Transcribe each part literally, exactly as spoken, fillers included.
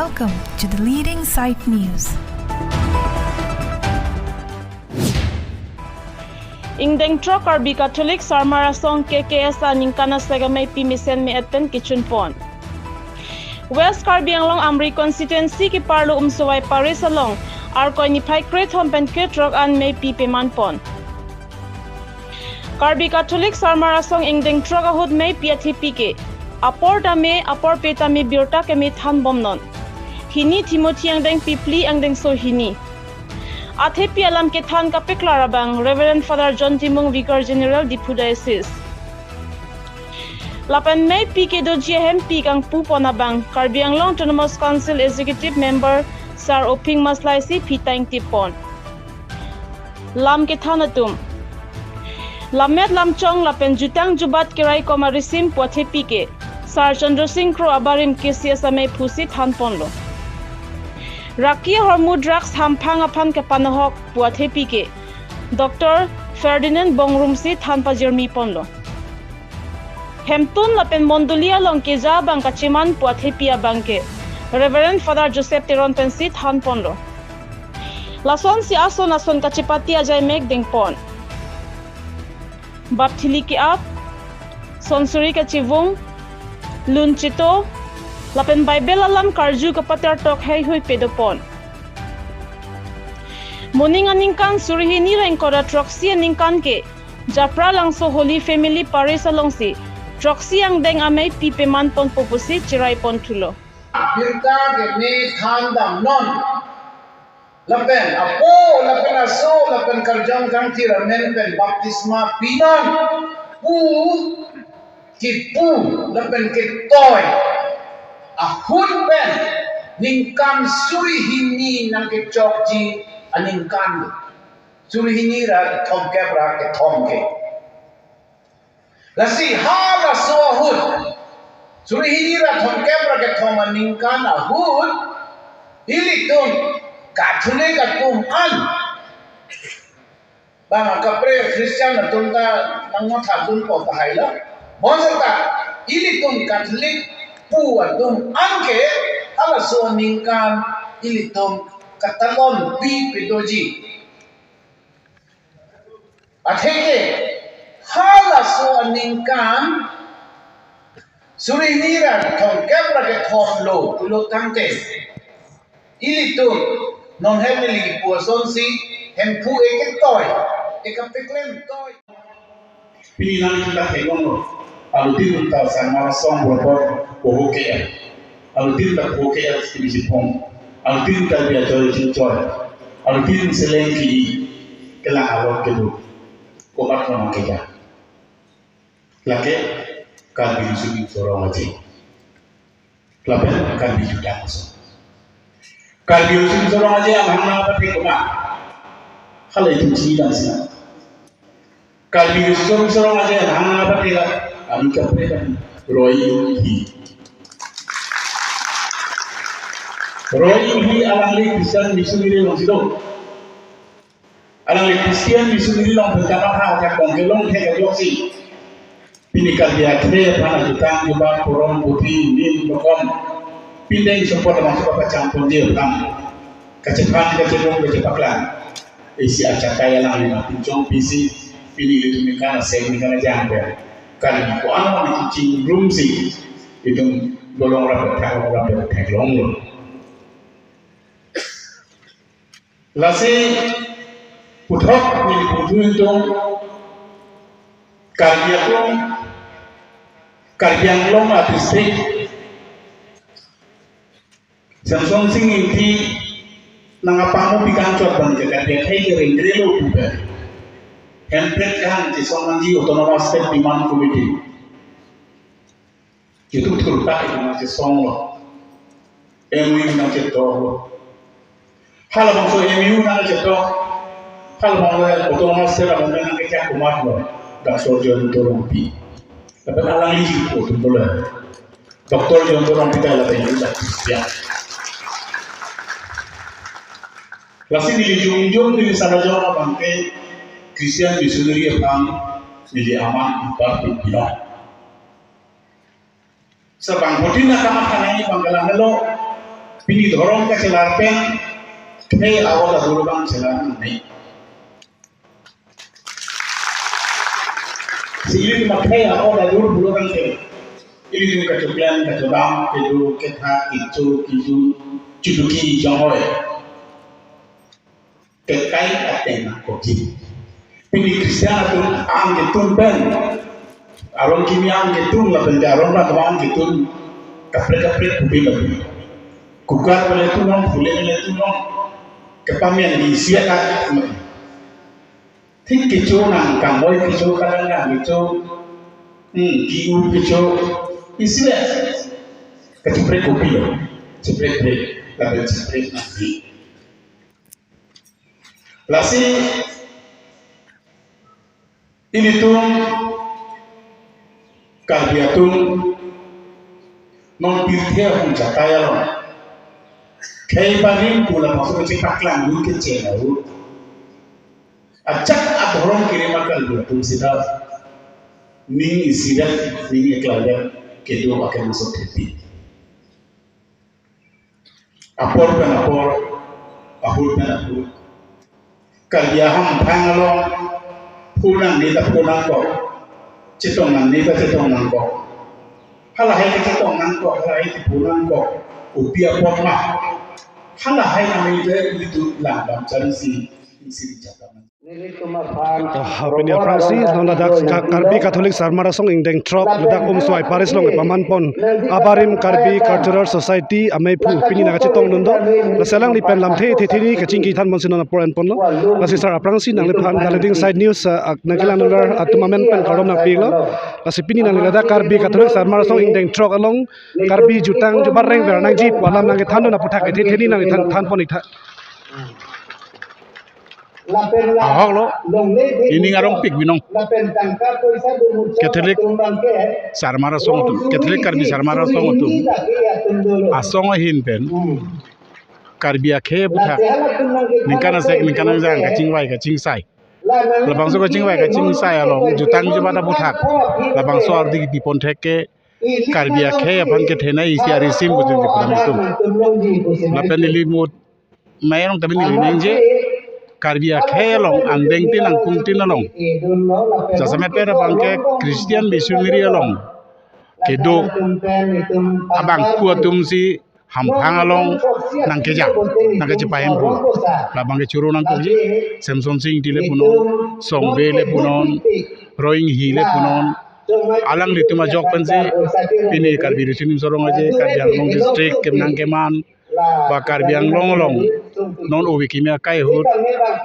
Welcome to the leading site news. Ingdeng throk Karbi Catholic Sarmar Asong K K S aningkan asek ameipi mesen me-et pen kechun pon. West Karbi Anglong Amri constituency keparlo Umsowai Parish along Arkoi niphai krethom pen krethrok an meipi peman pon. Karbi Catholic Sarmar Asong ingdeng throk ahut meipi athepi ke apor tame, aporpe tame birta keme than bomnon. Hini Timothy angdengpi phli angdengso hini. Athepi alam kethan kapeklar abang Reverend Father John Timung, Vicar General, Diphu Diocese. Lapen meipi kedoji ahempi kangpu pon abang Karbi Anglong Autonomous Council Executive Member Sar Ophing Maslai si phi ta ingtip pon. Lam kethan atum. Lammet lamchong lapen jutang jubat keraikom arisim pu athepi ke Sar Chandra Sing Kro abarim K C S amei phusi than ponlo. Raki ahormu drugs hamphang aphan kepanohok pu athepi ke Doctor Ferdinand Bongrung si than pajirmi ponlo. Hemtun lapen mondoli along keja abang kacheman pu athepi abang ke Reverend Father Joseph Teron pensi than ponlo. Lasonsi ason ason kachepate ajai mek deng pon. Bapthili ke-ap, sonsuri kachevung, lun cheto, lapen Bible alam karju kapatar tok heihui pedo pon. Moning aningkan suri hini ra ingkoi ra throksi aningkan ke Japralangso Holy Family Parish alongsi throksi angdeng ameipi peman ponpo pusi cherai pon thulo. Birta keme than damnon. Lapen apo, lapen aso, lapen karjong kangthir amen pen baptisma pinon pu kipu lapen kitoi ahut pen ningkan suri hini nangkechokji aningkan. Suri hini ra thomkep ra kethom ke. Lasi halaso ahut, suri hini ra thomkep ra kethom aningkan ahut, ilitum Catholic atum an, bang akapre Christian atum ta nangmatha dunpo tahai lo. Bonseta ilitum Catholic pu atum an ke halaso aningkan ilitum katalonpi pedoji. Atheke halaso aningkan suri hini ra thomkep ra kethom lo pulo tangte, ilitum non hem neli kipu asonsi Hemphu eketoi, ekapeklem toi. Pini nangtum ta theklonglo. Alutin ta Sarmar Asong Borpor poho ke-er. Alutin ta poho ke-er si pini si phong. Alutin ta bia choi chingchoi. Alutin seleng ki kelang along kedo. Komat komat keja. Lake Karbi Riso Nimso Rong Aje. Lapen Karbi Jutang Asong. Karbi Riso Nimso Rong Aje amahang nangpathe komat. Hala itum chini damsi. Karbi Riso Nimso Rong Aje amahang nangpathe la, ami kapre kan Roy Inhi. Roy Inhi alangli Christian missionary alongsi do. Alangli Christian missionary along pen kamatha ajak bang kelong thek ajoksi. Pini Karbi akhre aphan ajutang jubat porom puthi nim rokom pindeng support abang support pacham ponji aphan kachephan kachebong kachepaklang. Isi achakai alangli nangpinchong pisi pini ilitum ningkan asek ningkan ajang pen Karbi ko-an abang itum chingrumsi itum dolong rap thak long rap thak long lo. Lasi puthot neli puthu itum Karbi Anglong, Karbi Anglong a district Semsonsing Ingti nangpangmu pikang chot bang ke Karbi akhei ke rengkrelo pupe. Hempret kehang chesong nangji Autonomous State Demand Committee. Itum thurta itum nangchesonglo. M O U nangchetoklo. Halabangso M O U nangchetok. Halabangso Autonomous State abang nangkechak komatlo. Doctor Jayanta Rongpi. Lapen alangli jingpo atum pulo. Doctor Jayanta Rongpi ta lapen U Baptist ya. Lasi neli jongjong neli salajong abang ke Christian missionary aphan neli aman ipar pipila. Sebang putin akamatha nangji abang ke la helo. Pini dhorom kachelar pen khei a-ot adur abang chelar nangji. Si ilitum akhei a-ot adur pulo tangte, ilitum kachoklang kachodam, kedo kethak, kecho kejun, chuduki jong hoi, kekai ateng nangkokji. Pini Christian atum angketun pen, aron kimi angketun lapen ke aron bang angketun kaprek kaprek kopilo. Kukar pele tulong, phule pele tulong, kepamen di isi akat. Thik kecho nang, kangoi kecho, kalang nang kecho, hmm, ki-u kecho, isi le. Kachiprek kopilo, chiprek prek, lapen chiprek nangji. Lasi ilitum Karbi atum non pirthe ahum jatai along khei barim pu labangso kachepaklang dun keche ahut, ajat adhorom kerim a-Karbi atum sita ning isidet, ning eklardet kedo akemangso thepi. Apor pen apor, ahut pen ahut, Karbi ahamphang along phu nangne ta phu nangkok, chetong nangne ta chetong nangkok. Halahei ta chetong nangkok, halahei ta phu nangkok. Kopi apot ma? Halahei nangli te ilitum langdam chari si, si chakam. Oh, pini aphrangsi non ladak Ka-, Karbi Catholic Sarmar Asong ingdeng throk ladak Umswai Parish along kepamanpon abarim Karbi Cultural Society ameiphu pini nangkachetongdun do. Lasi alangli pen lamthe the the ni kachingki thanponsi non apor enponlo. Lasi sir aphrangsi nangliphan The Leading Side News, ah, ak-, nangkelangdun atum amen pen kardom nangpilo. Lasi pini nangli ladak Karbi Catholic Sarmar Asong ingdeng throk along Karbi jutang jubat rengver nangji pu alam nangkethandun aphuthak the the ni nangli than, thanpon ik tha. Ahok lo, ining arong pik binong. Catholic Sarmar Asong atum, Catholic Karbi Sarmar Asong atum asong ahin pen Karbi akhei aphuthak ningkan asek ningkan angjang kachingvai kachingsai. Labangso kachingvai kachingsai along jutang jubat aphuthak labangso ardi kipipon thek ke Karbi akhei aphan kethenei isi arisim pu jeng jepudam itum. Lapen ili mut mayong tabi neli ningje, Karbi akhei along angdeng tin angkung tin along, jasemet pen abang ke Christian missionary along kedo abangphu atum si hamphang along nangkeja, nangkechepahemphu. Labang ke choro nangkokji, Semsonsing Ingti le punon, Songbe le punon, Roing Hi le punon. Alanglitum ajok pensi pini Karbi Riso Nimso Rong Aje, Karbi Anglong District, kemnang keman, ba Karbi Anglong along non ove kimi akai ahut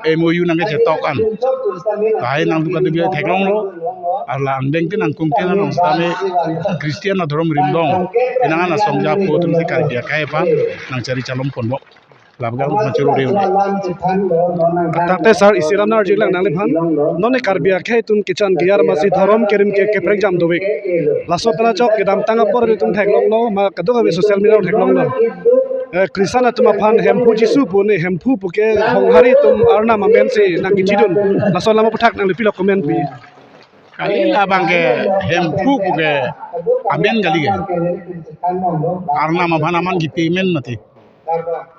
M O U nangkechetok an. Lahai nangtum kadu bi theklonglo, ala angdeng tin angkung tin along sitame Christian adhorom rimdong, pinangan asong japo atum si Karbi akhei aphan nangchari chalom ponbom. Labang nangchoro reu. Tangte sir, isi lam nang-arjulang nangliphan. Non ne Karbi akhei atum kechan keyar masi dhorom kerim ke keprekjam dovek. Laso pen ajok kedamtang apor atum theklonglo, ma kadokave social media theklonglo. Eh, Christian atum aphan Hemphu Jisu pu ne, Hemphu pu ke Honghari atum arnam amen si nangkechidun. Laso alam aphuthak nangli pilo comment pi. Kali labang ke Hemphu pu ke amen kali ke. Arnam aphan amen kipi amen mati.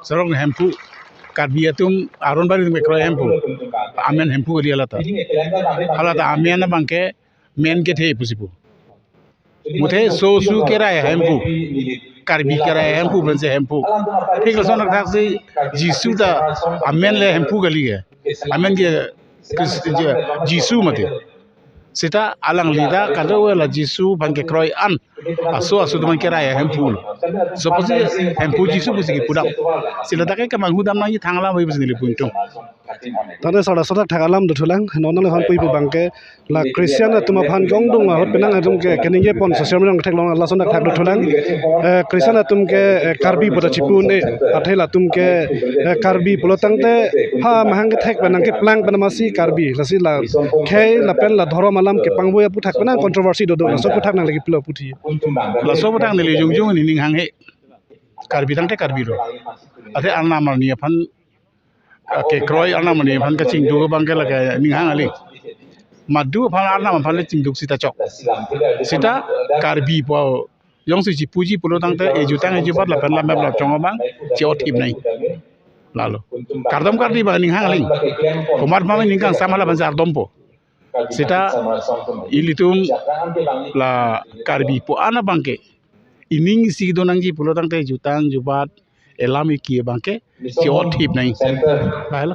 Sorong Hemphu, Karbi atum aron bari atum kekroi Hemphu. Amen Hemphu kali alata. Alata amen abang ke men kethe pusi pu. Muthe so su kerai Hemphu. Karbi kerai Hemphu pensi Hemphu. Thik lason thaksi Jisu ta amen le Hemphu kali ke. Amen ke Christ-, Je-, Jisu mati. Sita alangli ta kadokave la Jisu aphan kekroi an aso aso atum aphan kerai Hemphu. Suppose Hemphu Jisu pusi kepudam. Si ladak ke kemanghu dam nangji thang alam ave pusi neli pu ingtung. Tangte sir, laso thakthak alam dothulang, non nangliphan puji pu abang ke la Christian atum aphan ke ongdung ahut penang atum ke keningje pon social media theklong lason thakthak dothulang. Eh, Christian atum ke, eh, Karbi pu ta chipu un-e, athe latum ke, eh, Karbi pulo tangte ha mahang kethek pen nangkeplang pen masi Karbi, lasi la khei lapen la dhorom alam kepangvoi aphuthak pen nang controversy dodo, laso aphuthak nangli pilo puthi. Laso aphuthak neli jongjong ni ning hanghe. Karbi tangte Karbi lo. Athe arnam arni aphan, ah, kekroi arnam arni aphan kachingduk abang ke lake ning hang kali. Madu aphan arnam aphan le chingduk sita chok. Sita Karbi pu jongsi chipuji pulo tangte ejutang ejubat lapen lamep lapchong abang che-otthip nai. Lalo. Kardom kardi abang ning hang aling. Komat mami ning kangsam hala abang ardompo. Seta ilitum la Karbi pu-an abangke ining isi do nangji pulo tangte jutang jubat elam iki abangke che-otthip nai. Lahelo.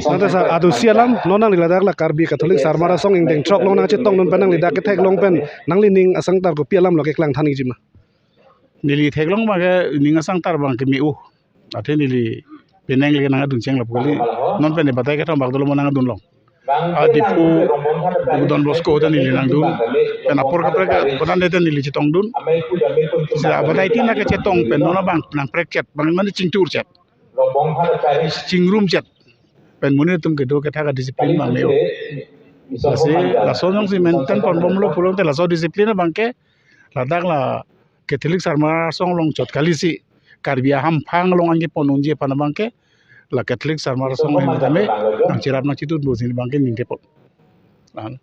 Tangte sir, adusi alam non nangli ladak la Karbi Catholic Sarmar Asong ingdeng throk along nangchetongdun pen nangli dak ketheklong pen nanglining asangtar kopi alam lo keklang thanji ma? Neli theklong abangke ning asangtar abangke me-o. Athe neli penang leke nangdun chenglo pu kali. Non pen batai kethom bak dolo mo nangdunlong. A Diphu Don Bosco ta neli nangdun. Pen apor kaprek kodan de ta neli chetongdun. Seta batai tin nangkechetong pen non abang nangprekchet, abang mane chingthurchet, chingrumchet. Pen monit atum kedo kethak a-discipline abang me-o. Lasi laso jongsi maintain ponbomlo pulo tangte laso discipline abangke ladak la Catholic Sarmar Asong along chot kalisi Karbi ahamphang along anke pon unji aphan abangke la Catholic Sarmar Asong ahin tame nangcherap nangchitun pusi abangke ningthepon. An.